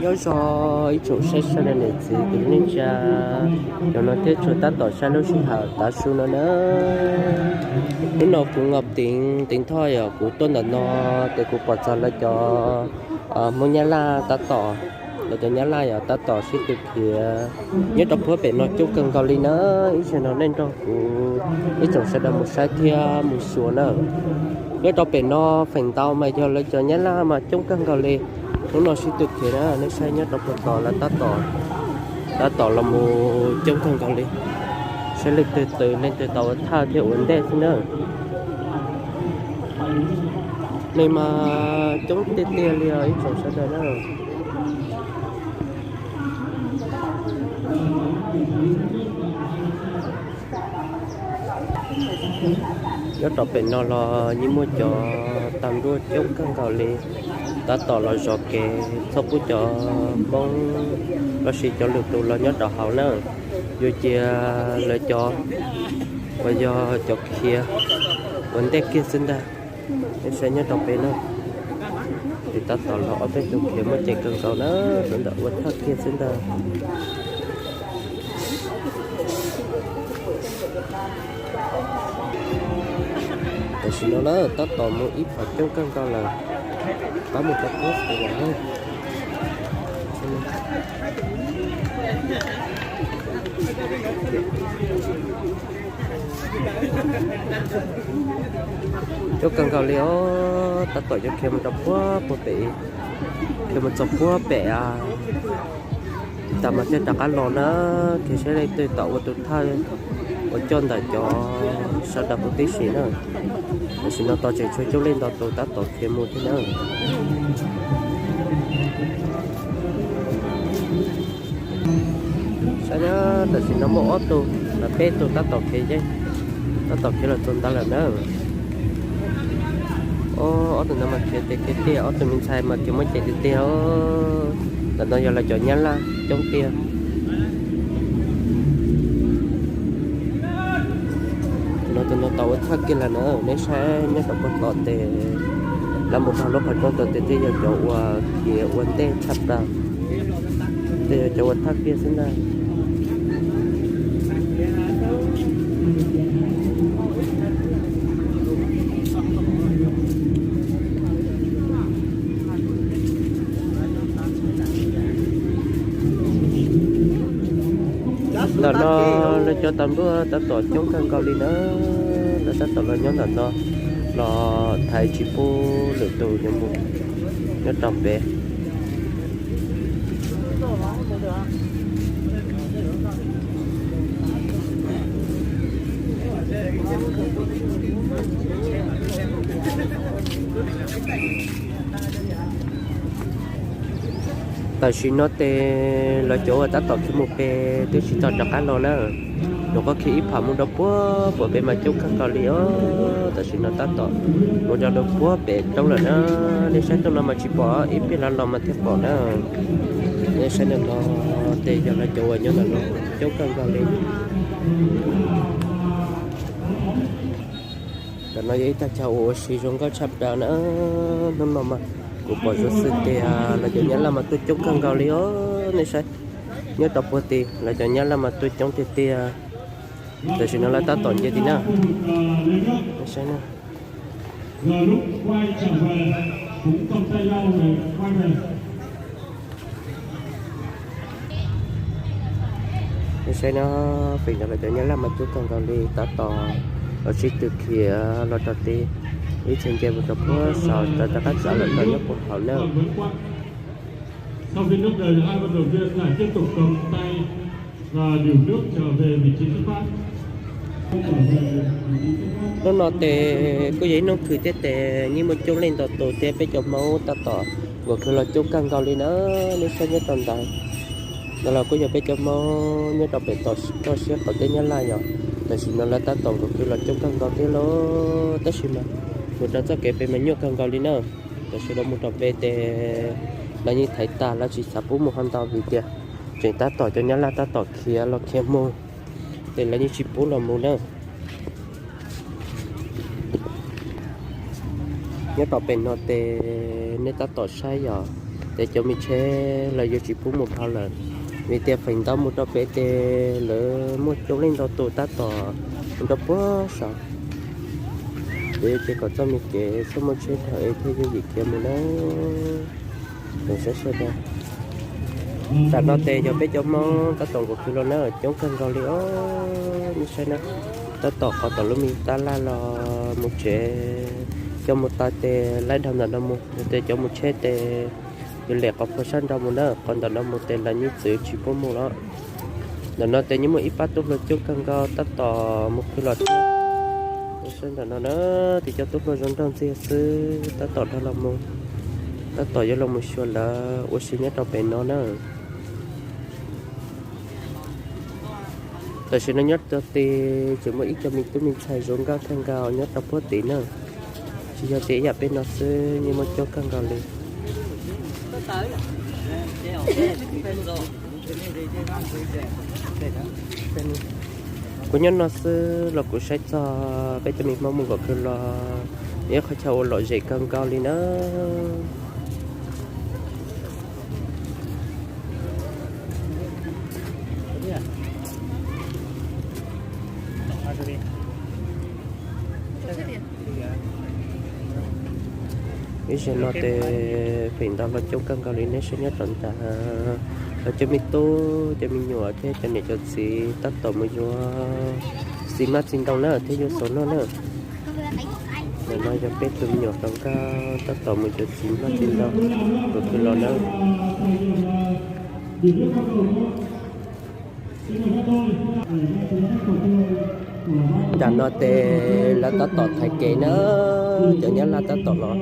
Nyob zoo ib tsoom saib sawv daws niam txiv kwv tij neej tsa, cov no thiab tsuas tab tom saib lub sij hawm tav su no na. Hnub no kuv Ngọc Tín, Tín Thoj yog kuv tuaj ntawm no, ces kuv pom txog lawv cov Hmoob Nyab Laj tab tom, lawv cov Nyab Laj yog tab tom sib tw khiav nyob rau puag pem no coob kawg nkaus li na. Ib zaug no nej nrog kuv ib tsoom sawv daws mus saib thiab mus xyuas na. Nyob rau pem no feem ntau mas yog lawv cov Nyab Laj mas coob kawg nkaus li. Hnub no sib tw khiav na, nej saib nyob rau puag tod lawv tab tom, tab tom los mus coob kawg nkaus li. Saib leej twg tau, leej twg tau ua thawj thiab ua ntej xwb na. Neeg mas coob tiag tiag li os ib tsoom sawv daws na. Nyob rau pem no los yeej muaj cov tag ntuj coob kawg nkaus li, tab tom los zov kev txhob pub cov Hmoob los sis cov lwm tus los nyob rau hauv na. Yuav cia lawv cov uas yog cov khiav ua ntej kiag xwb ntag. Nej saib nyob rau pem na, ces tab tom los ob peb tug khiav muaj ceem kawg nkaus na, sawv ntawm ua thawj kiag xwb ntag. Tam sim no na tab tom mus ib phav coob kawg nkaus lawm, pab mus rau puag pem lawm. Coob kawg nkaus li os, tab tom yuav khiav mus rau puag puag pem, khiav mus txog puag pem tas mas thiaj rov qab los na. Khiav saib leej twg tau ua tus thawj uas coj ntawm cov sawv daws huv tib si na. Tam sim no tos tseem tshuav coob leej ntau tus tab tom khiav mus thiab na. Saib na, tam sim no muaj ob tug los peb tug tab tom khiav, tab tom khiav los txog ntawd lawm na. Ob tug no mas khiav tiag tiag, ob tug me ntxhais mas khiav muaj ceem tiag tiag. Ntawm no yog lawv cov Nyab Laj coob tiag. No tus no tau ua thawj kiag lawm na, neb saib nyob rau puag tom tes, lawv mus rau lub qhov rooj tom tes thiaj yog cov uas khiav ua ntej tshaj plaws, thiaj yog cov ua thawj kiag xwb ntag. Ntawm no lawv cov tau nruab tab tom coob kawg nkaus li na, lawv tab tom los nyob ntawm no los thaiv tsis pub lwm tus yuav mus nyob rau pem. Tam sim no ces lawv cov uas tab tom khiav mus pem twb tsis tau rov qab los na, nyuam qhuav khiav ib phav mus rau puag pem mas coob kawg nkaus li os. Tam sim no tab tom mus rau puag pem roob lawm na, nej saib rau no mas tsis pom, ib pliag los los mas thiaj pom na. Nej saib ntawm no ces yog lawv cov uas nyob ntawm no coob kawg nkaus li. Ntawm no yog ib tag chaw uas ua si zoo nkauj tshaj plaws na. Hnub no mas kuv pom zoo xwb tias lawv cov Nyab Laj mas tuaj coob kawg nkaus li os, nej saib. Nyob rau puag tid lawv cov Nyab Laj mas tuaj coob tiag tiag. Tam sim no lawv tab tom nce tid na. Nej saib na. Nej saib na, feem ntawd lawv cov Nyab Laj mas tuaj kawg nkaus li, tab tom los sib tw khiav los rau tid, ib txhia nce mus rau puag saum, rov rov qab tsav los rau nyob puag hauv na. Hnub no ces kuj yog ib hnub khwv thiab ces yeej muaj coob leej ntau tus thiab, peb cov Hmoob tab tom nkag khw los coob kawg nkaus li na. Nej saib nyob rau ntawd, ntawd los kuj yog peb cov Hmoob nyob rau pem toj siab qaum teb Nyab Laj yom. Tam sim no lawv tab tom nkag khw los coob kawg nkaus thiab lauj, tab sis mas mus rau txoj kev pem mas nyuaj kawg nkaus li na. Tam sim no mus rau pem ces lawv yeej thaiv tag, lawv tsis xav pub mus hov ntau vim tias tseem tab tom cov Nyab Laj tab tom khiav los khiav mus, ces lawv yeej tsis pub los mus na. Nyob rau pem no ces nej tab tom saib yom, Ces cov me tsheb los yuav tsis pub mus dhau lawm, vim tias feem ntau mus rau pem ces lawv muaj coob leej ntau tus tab tom mus rau puag saud. Ces yuav cia kom txoj me kev txhob muaj tsheb dhau es thiaj yuav yim khiav mus na. Saib sawv daws, tam no ces yog peb cov Hmoob tab tom nkaum khwv los na, coob kawg nkaus li os. Nej saib na, tab tom qhov tom lub me tab laj los mus tsev, cov mus taws ces laib dhau ntawm no mus, yog tias cov mus tsheb ces yuav lem qhov puag sab nraud mus na, qhov ntawm no mus ces lawv nyuj txwv tsis pub mus lawm. Ntawm no ces yeej muaj ib pab tub hluas coob kawg nkaus tab tom mus khwv los thiab. Saib ntawm no na, ces cov tub hluas zoo nraug ntxiag xwb tab tom dhau los mus, tab tom yuav los mus xyuas lawv ua si nyob rau pem no na. Tam sim no nyob rau tid tseem muaj ib co me tub me ntxhais zoo nkauj kawg nkaus nyob rau puag tid na. Tsis yog tias ib yam peb no xwb, yeej muaj coob kawg nkaus li. Kuv nyob no xwb los kuv saib txog peb cov me Hmoob mus nkaum khwv los, ib qhov chaw uas lom zem kawg nkaus li na. Ib zaug no ces feem ntau los coob kawg nkaus li, nej saib nyob rau nrad, los cov me tub cov me nyuam thiab cov niam cov txiv tab tom mus yuav txiv maj txiv ntoo na thiab yuav xauv noj na. Ntawm no yog peb tus me nyuam hluas nkauj tab tom mus yuav txiv maj txiv ntoo, tus twg los na. Nram no ces lawv tab tom thaiv kev na, cov nyab laj tab tom los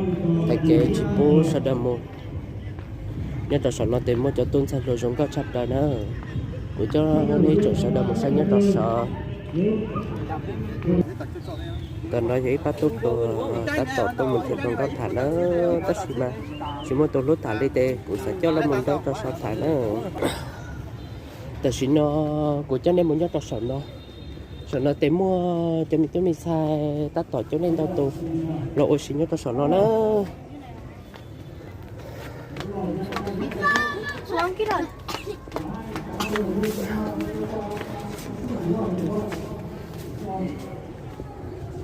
thaiv kev tsis pub sawv daws mus. Nyob rau saum no ces muaj cov tub ntxhais hluas zoo nkauj tshaj plaws na. Kuv coj nej tsoom sawv daws mus saib nyob rau saum. Ntawm no yog ib pab tub hluas tab tom tuaj mus nrhiav hluas nkauj tham na, tab sis mas tsis muaj tus hlub tham li ces kuv xav coj lawv mus nrhiav rau saum tham na. Tam sim no kuv coj nej mus nyob rau saum no. Saum no ces muaj cov me tub me ntxhais tab tom coob leej ntau tus los ua si nyob rau saum no na.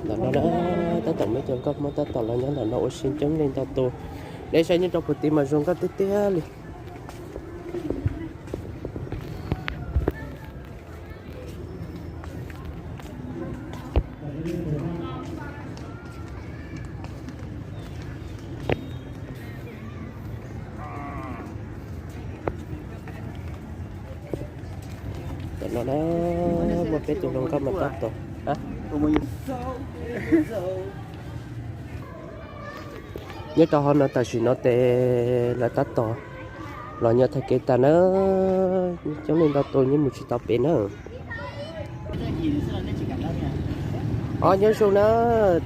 Ntawm no na, tab tom muaj cov nkauj Hmoob tab tom los nyob ntawm no ua si coob leej ntau tus. Nej saib nyob rau puag tid mas zoo nkauj tiag tiag li. Tam no na, muaj peb tus hluas nkauj mas tab tom nyob rau hauv no. Tam sim no ces lawv tab tom los nyob thaiv kev tas na, coob leej ntau tus nyob mus tsis tau pem na. Os, nyob zoo na,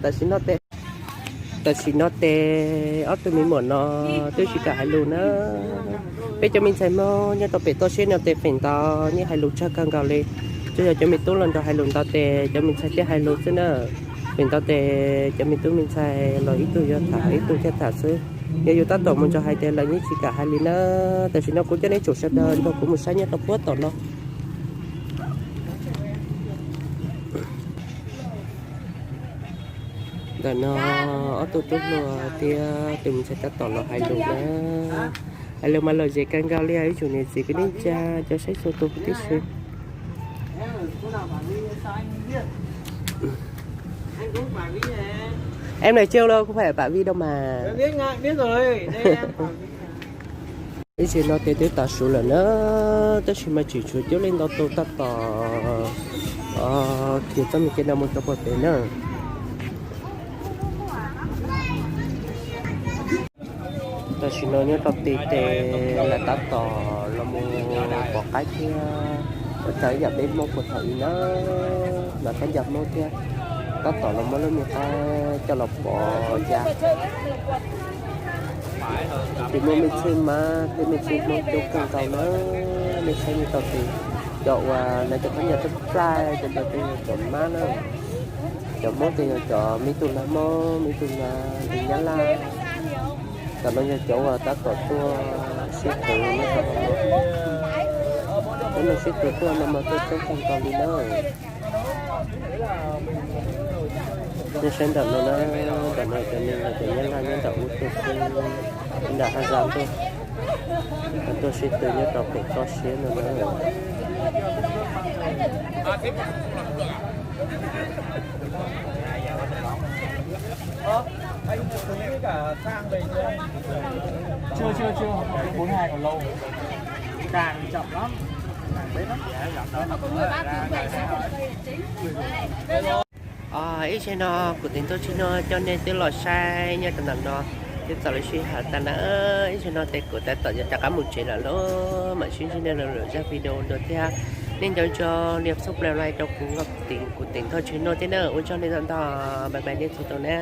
tam sim no ces, tam sim no ces ob tug me muam no twb tsis kam hais lus na. Peb cov me ntxhais Hmoob nyob rau pem toj siab no ces feem ntau yeej hais lus tsawg kawg nkaus li. Tsuas yog cov me tub los nrog hais lus ntau ces cov me ntxhais thiaj hais lus xwb na. Feem ntau ces cov me tub me ntxhais los ib tug yuav tham ib tug thiaj tham xwb. Yog yus tab tom mus nrog hais ces lawv yeej tsis kam hais li na. Tam sim no kuv coj nej tsoom sawv daws nrog kuv mus saib nyob rau puag tom no. Ntawm no ob tug tub hluas thiab tus me ntxhais tab tom los hais lus na. Hais lus mas lom zem kawg nkaus li os ib tsoom niam txiv kwv tij neej tsa cov saib txhua tus huv tib si. Em này trêu đâu, không phải bạn Vi đâu mà. Ib zaug no ces twb tav su lawm na, tab sis mas tseem tshuav coob leej ntau tus tab tom khiav txoj me kev no mus rau puag pem na. Tam sim no nyob rau tid ces lawv tab tom los mus pov qaib thiab, ua raws ib yam peb Hmoob puag thaum ub na, mas khaub ncaws Hmoob thiab, tab tom los muab lub me qaib coj los pov ya. Ces muaj me txheej mab thiab me txheej Hmoob coob kawg nkaus na, nej saib nyob rau tid, cov uas lawv cov khaub ncaws plaj plaj ces ntawd ces yog cov mab na, cov Hmoob ces yog cov me tub lag Hmoob, me tub lag Nyab Laj, cov no yog cov uas tab tom tuaj Sib tw no, sib tw tuaj no mas tuaj coob kawg nkaus li na. Nej saib ntawm no na, ntawm no cov neeg los cov Nyab Laj nyob ntawm ub tuaj xwb, nram hav zaj tuaj, tuaj sib tw nyob rau pem toj siab no na. Ib zaug no kuv Teev Thoj Tswb Nuj coj nej twb los saib nyob rau ntawm no twb txaus lub sij hawm tag na. Ib zaug no ces kuv tab tom yuav rov qab mus tsev lawm lauj, mam sib ntsib nej rau lwm zaj video dua thiab. Nej nco ntsoov nias subscribe, like rau kuv, kuv Teev Thoj Tswb Nuj thiab na. Ua tsaug nej ntau ntau, bye bye nej txhua tus na.